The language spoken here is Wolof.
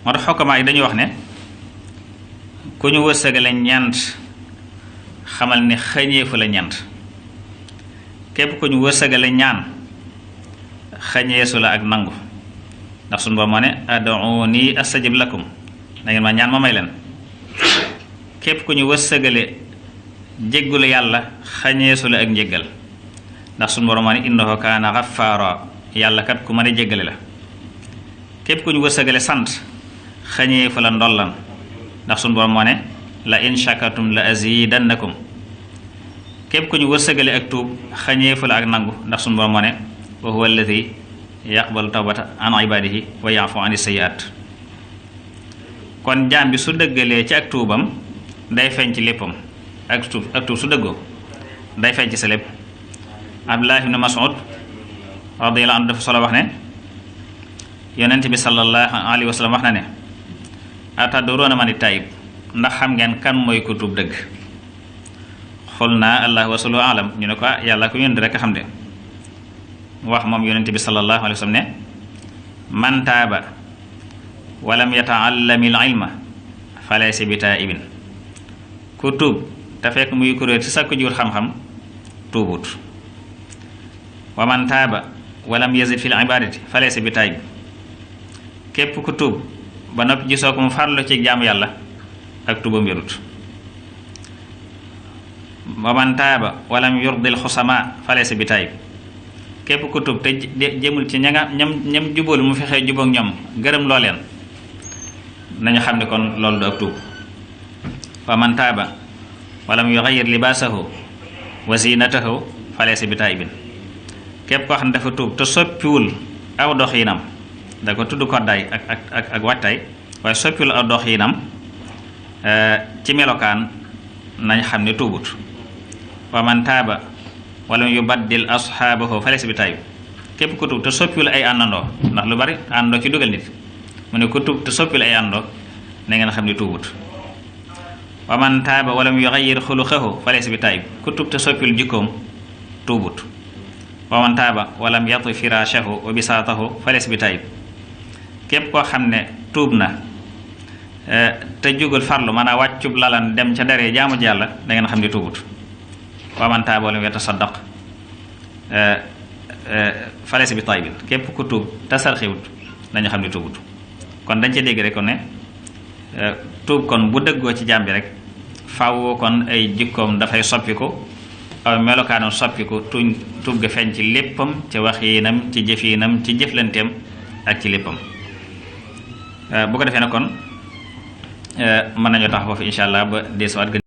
moo tax xokkamaa yi dañuy wax ne ku ñu wërsëgale ñant xamal ne xëñeefu la ñant képp ku ñu wërsëgale ñaan xëñeesu la ak nangu ndax suñu borom moo ne ad'uuni astajib lakum da ngeen ma ñaan ma may leen képp ku ñu wërsëgale jéggulu yàlla xëñeesu la ak njéggal ndax suñu borom moo ne innahu kaana gaffaara yàlla kat ku mën a jéggale la képp ku ñu wërsëgale sant xëñeefu la ndollan ndax suñu borom moo ne la in shakartum la azidannakum képp ku ñu wërsëgale ak tuub xëñeefu la ak nangu ndax suñu borom moo ne wa huwa alladi yaqbalu tawbata an ibadihi wa ya'fu ani sayyi'at kon jaam bi su dëggalee ci ak tuubam day feeñ ci léppam ak tuub su dëggoo day feeñ ci sa lépp. Abdullah ibn Mas'ud radiyallahu anhu dafa solo wax ne yonent bi sallallahu alayhi wa sallam wax na ne atadruuna mani taayib ndax xam ngeen kan mooy ku tuub dëgg xul naa allah wa rasuluhu alam ñu ne ko yàlla ko yónni rek xam de wax moom yonent bi sallallahu alayhi wa sallam ne man taaba walam yata'allamil ilma falaysa bi taa'ibin ku tuub te fekk muy kuréel ci sakku jiwut xam-xam tuubut wa man taaba walam yazid fil ibadati falaysa bi taa'ib képp ku tuub ba noppi gisoo ko mu farlu ci jaamu yàlla ak tuubam wérut wa man taaba walam yurdil xusama falaysa bi taa'ib képp ku tuub te jëmul ci ñam jubóolu mu fexee jubóog ñoom gërëm loo leen nañu xam ne kon loolu du ak tuub wa man taaba walam yuxayyir libaasahu wa zinatahu falaysa bi taa'ibin képp koo xam ne dafa tuub te soppiwul aw doxiinam da ko tudd koddaay ak wattaay waaye soppiwul aw doxiinam ci melokaan nañ xam ne tuubut wa man taaba walam yubaddil ashaabahu falaysa bi taa'ib képp ku tuub te soppiwul ay àndandoo ndax lu bari àndandoo ci dugal nit mu ne ku tuub te soppiwul ay àndandoo na ngeen xam ne tuubut wa man taaba walam yuxayyir xuluqahu falaysa bi taa'ib ku tuub te soppiwul jikkoom tuubut wa man taaba walam yati firashahu wa bisaatahu falaysa bi taa'ib képp koo xam ne tuub na te jugul farlu maanaam wàccub lalan dem ca daree jaamu ji yàlla da ngeen xam ne tuubut wa man taaba walam yatasaddaq falaysa bi taa'ibin képp ku tuub te sarxiwut dañu xam ne tuubut kon dañ ca dégg rek kon ne tuub kon bu dëggoo ci jaam bi rek faaw kon ay jikkoom dafay soppiku aw melokaanam soppiku tuub ga feeñ ci léppam ci waxiinam ci jëfiinam ci jëflanteem ak ci léppam bu ko defee na kon mën nañoo tax foofu insha allah ba deesuwaat